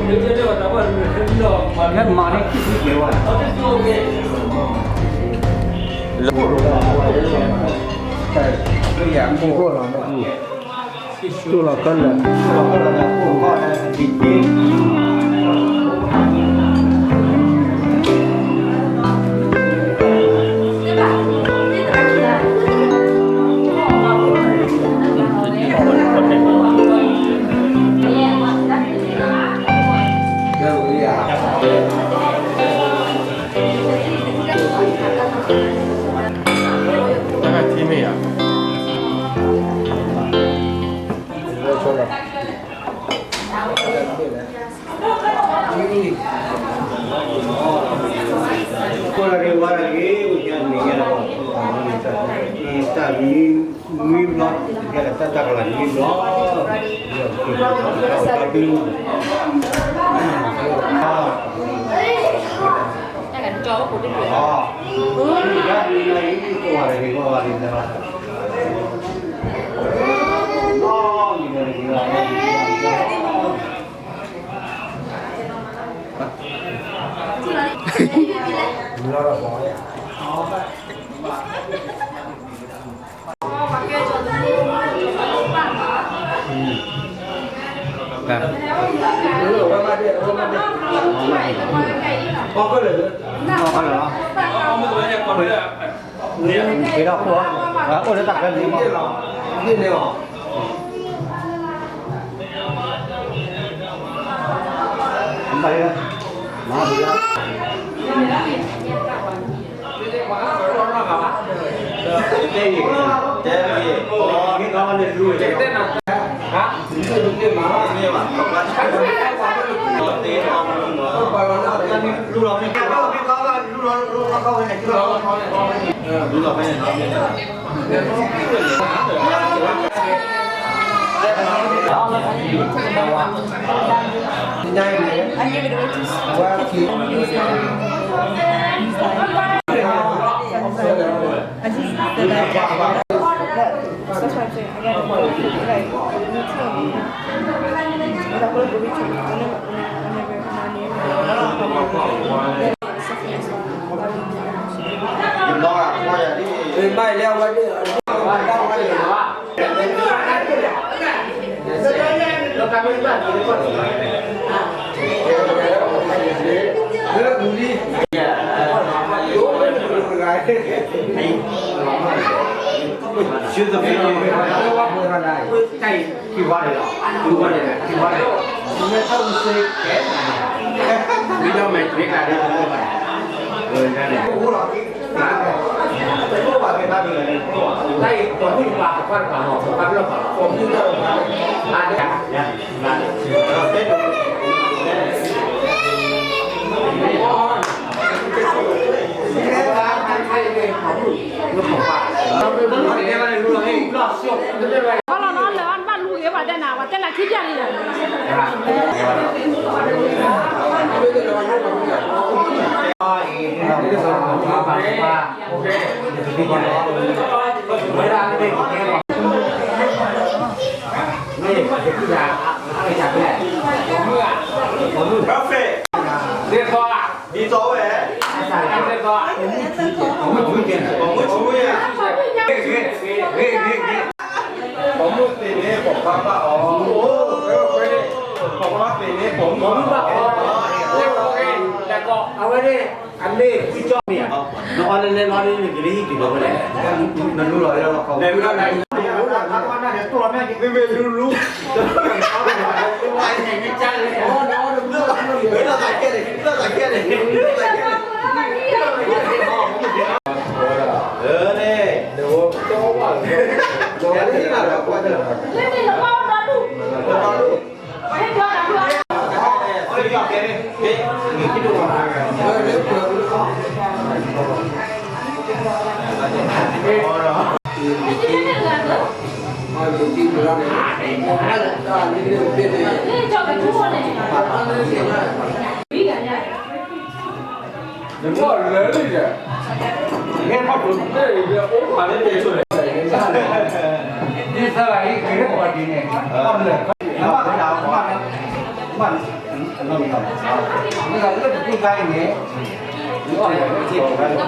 မၤန့ၢ်ခံဆံက့ၤဝဲ, တူၢ်လီၤခဲလၢာ်, တၢ်ထံမ့ၢ်ဧါ. ကွၢ်လၢဝါလၢဂ့ၤ တၢ်နံၤညါလီၤ, တၢ်နံၤ နွံဘျီ, တၢ်တၢ်ကလၤနွံဘျီ, က့ၤထီၣ်ခိၣ်, အိၣ်လၢတၢ်ကဲန့ၣ်မး, ဒ်န့ၣ်လီၤ. အလီၤနီၤလၢအဘၣ်လူၤဂ့ၤ ပှၤတဲနၤ ပှၤတဲနၤခံပျၢ်န့ၣ်လီၤ. ဒ်သိးဝဲ, ပိာ်မုၣ်သ့ၣ်န့ၣ် ပိာ်ခွါဘၣ်အီၤ, ပိာ်ခွါသ့ၣ်န့ၣ် ပိာ်မုၣ်ဘၣ်အီၤ, အဝဲန့ၣ် အမ့ၢ်ကံကၠီမ့ၢ်ဧါ, နအီၣ်လဲလဲလီၤန့ၣ် နက့ၤလၢဟံၣ်က့ၤလီၤဝဲလဲၣ်, နလူလီၤလီၤ, မ့မ့ၢ်လူလူ သ့ၣ်ညါယၤသ့ၣ်ယပိာ်ကျဲအံၤလီၤ ဖဲလဲၣ်ဆူလၢ ဖဲလဲၣ်ဆူတဲတဘၣ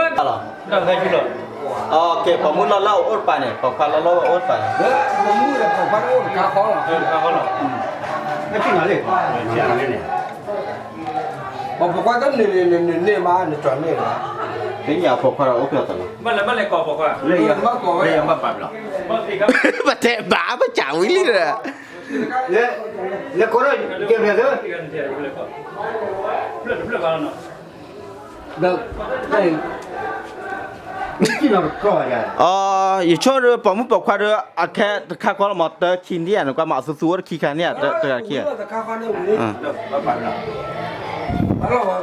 ်အံၤဝဲ လီၤ ကဲ ပိာ်မုၣ်လီၢ်လၢအအိၣ်တပၤန့ၣ် ပိာ်ခွါလီၢ်လၢအအိၣ်တပၤန့ၣ် ပိာ်မုၣ်ဒီးပိာ်ခွါတအိၣ်တခါဃီလီၤ တခါဃီလီၤ ပှၤပိာ်ခွါတန့ၢ်န့ၣ် နန့ၢ်မး နကၠီၤန့ၢ်ဘၣ် သ့ၣ်ညါပိာ်ခွါဒီးအိၣ်ဖျဲၣ်သးလီၤ ဘၣ်လဲၤဘၣ်လဲၤကိးပိာ်ခွါ လၢယဘၣ်ပာ်ဘျီ ပတဲဘၣ်ပစံးဝံၤလံဒီး လဲၤကိးဒီးကဲဖျဲၣ်သၢ အ ယဆိကမိၣ်ဒီးပိာ်မုၣ်ပိာ်ခွါဒီး အခဲတခါခီလီၤမး တၢခံနံၣ်ဧါ နကွၢ်မး အသူသူအိၣ်တခံခါန့ၣ်ဧါ တဂၤခံဧါ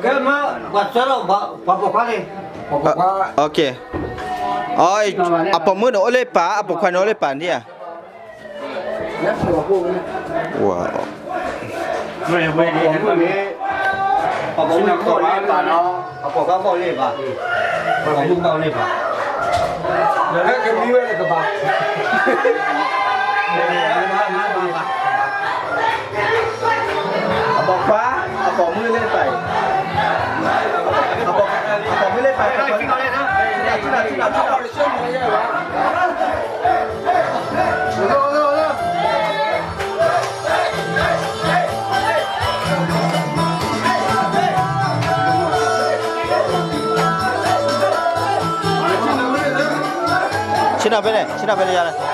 ကဲမ့ၢ် ပှၤဆှၢလီၤ ပှၤပိာ်ခွါန့ၣ် အ အပိာ်မုၣ်န့ၣ်အိၣ်လၢပၤ အပိာ်ခွါန့ၣ်အိၣ်လၢပၤန့ၣ်ဧါ ဝဲ မ့ၢ်ဝဲန့ၣ် ပှၤပိာ်မုၣ်ဘၣ်လၢပၤနီၤ အပိာ်ခွါဘၣ်အိၣ်လၢပၤ ပှၤပိာ်မုၣ်ဘၣ်အိၣ်လၢပၤ လၢကမံဝဲလၢကဘၣ် အပိာ်ခွါ အပိာ်မုၣ်လၢပၤအံၤ အပိာ်မုၣ်လၢပၤ ဆ့ၣ်နီၤဖဲန့ၣ် ဆ့ၣ်နီၤဖဲန့ၣ်ယၤလဲၣ်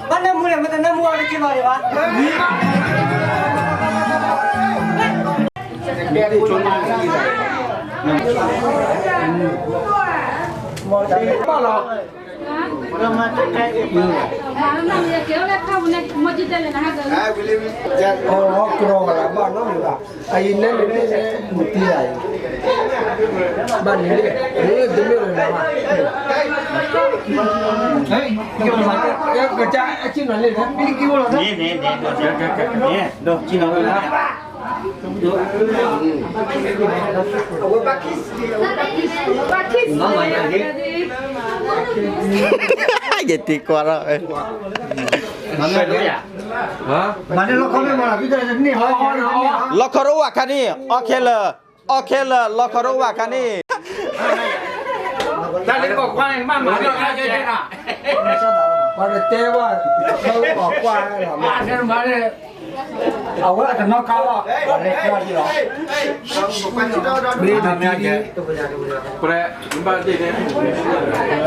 ဘၣ်နၢမူန့ၣ် မ့ၢ်တနၢမူအီၤတက့ၢ်လီၤဒံးဘၣ်. အံၤနဲန့ၣ်န့ၣ် မူတံၢ်ယၤအံၤ ဘၣ်န့ၣ်န့ၣ် တမ့ၢ်လၢၤဘၣ် ကစၢ်အစံၣ်နီၤလံန့ၣ် န့ၣ်န့ၣ်န့ၣ် ဒိးစံၣ်နီၤဝဲလၢ ယတံၤကွၢ်ထီၣ် လီခီရိၣ်ဝးခါန့ၣ် အီခဲလၢာ် အီခဲလၢာ် လီခီရိၣ်ဝးခါန့ၣ် တၢ်လၢကိးကွၢ်န့ၣ် မ့ၢ်မၤန့ၣ် ပှၤတတဲဘၣ် လၢကိးကွၢ် မၤန့ၣ် မၤန့ၣ် အဝဲအတနီၣ်ကါလီၤ ပှၤလဲၤကွၢ်လီၤ မ့ၢ်တမ့ၢ် ပှၤဘၣ်ဒ့ၣ်န့ၣ်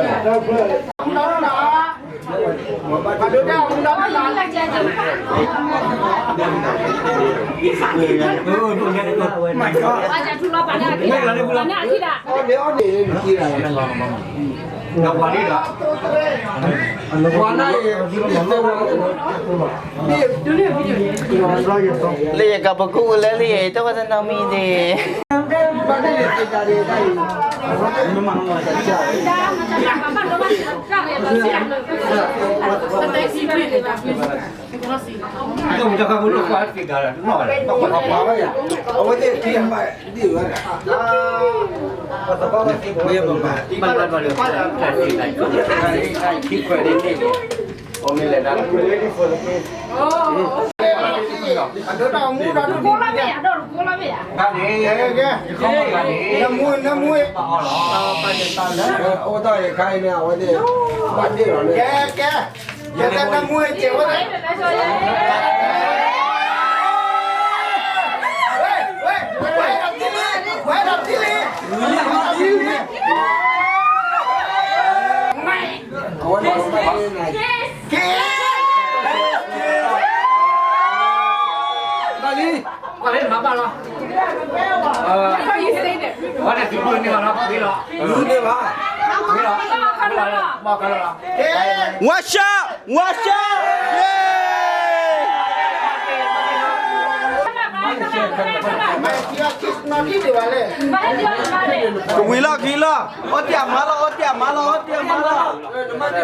လၢယကပကူၣ်လၢလံ တဝဲတနီၤမံၤန့ၣ် ကဲ ကဲ ကဲ နမူကဲဝဲ ဘၣ်လံ ဘၣ်လံ မၤဘၣ်လီၤ အဝဲန့ၣ်သုးဒိၣ်န့ၢ်ဘၣ်လီၤ ဖှံလီၤ ဖှံလီၤ ဖှံလီၤ ဝါရှါ ဝါရှါ ကဝံၤလီၤ ကဝံၤလီၤ အီၣ်တၢ်မၤလီၤ အီၣ်တၢ်မၤလီၤ အီၣ်တၢ်မၤလီၤ က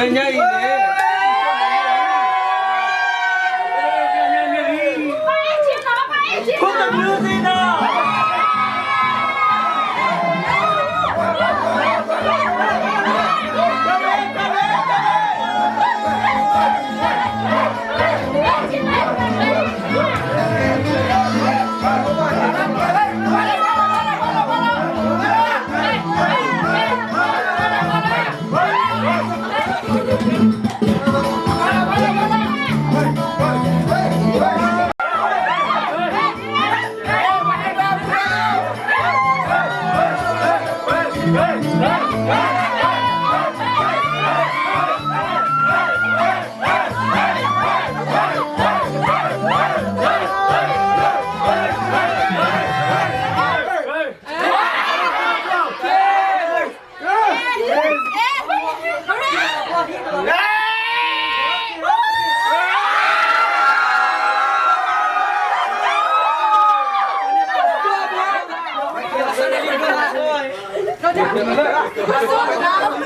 ညါအံၤန့ၣ် ဖိ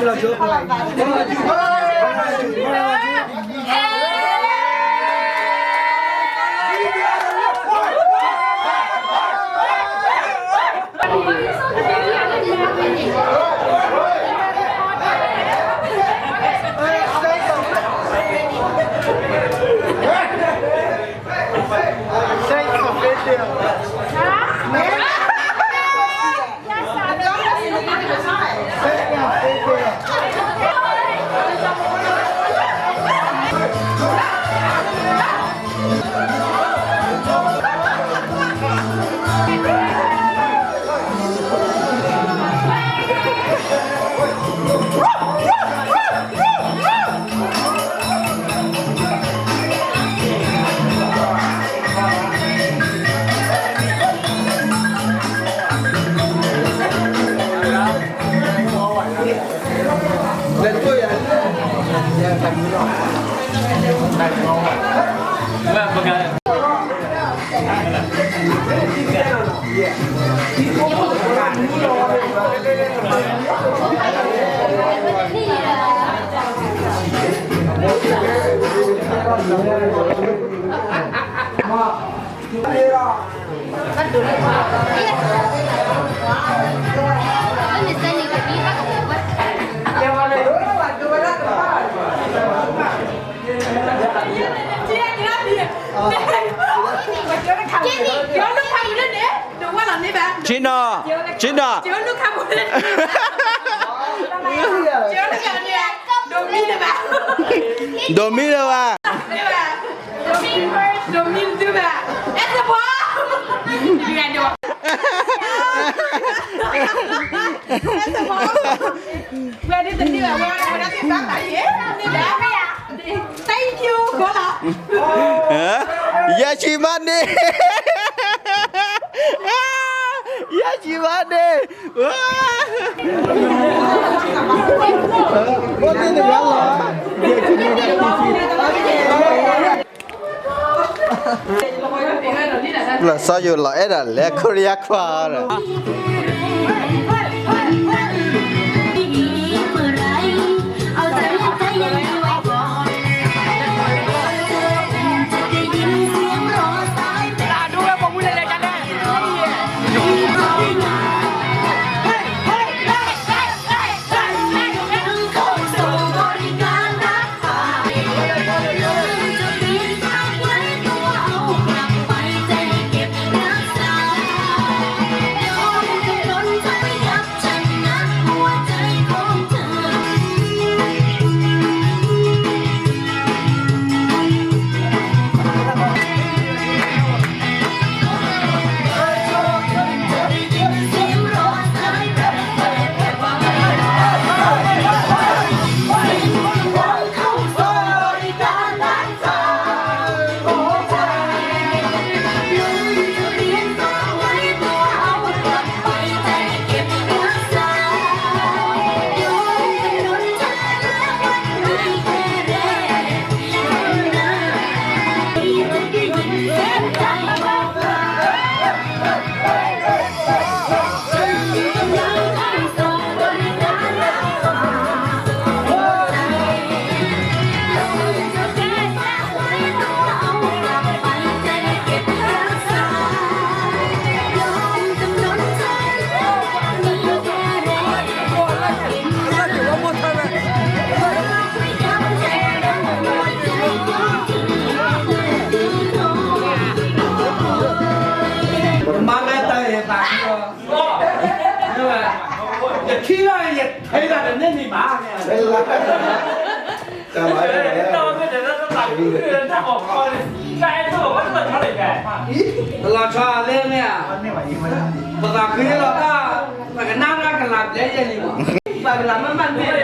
တဘျုးသ့ၣ်နီၤ ဆ့ၣ်နီၤ, ဆ့ၣ်နီၤ, ဒိးမံလၢၤဘၣ်, ဒိးမံလၢၤဘၣ်, တ ယဲၢ်ဆံမးန့ၣ်, ယဲၢ်ဆံမးန့ၣ်, လီၤဆီယိၤလီၤအဲၣ်ဒိးလဲၤခိရံယါခွါဒီး မၤမ့ၢ်တၢ်အံၤဘၣ်, ယထံၣ်လၢယထဲဒၣ်တန့ၢ်မံၤဘၣ်န့ၣ်, လီၤဆီလၢန့ၣ်ဧါ, ပသးခုလီၤတၢ်, ပကနၣ်တၢ်ကလၤဘျဲယဲၢ်လံမး, ပကလၤမ့ၢ်မးန့ၣ်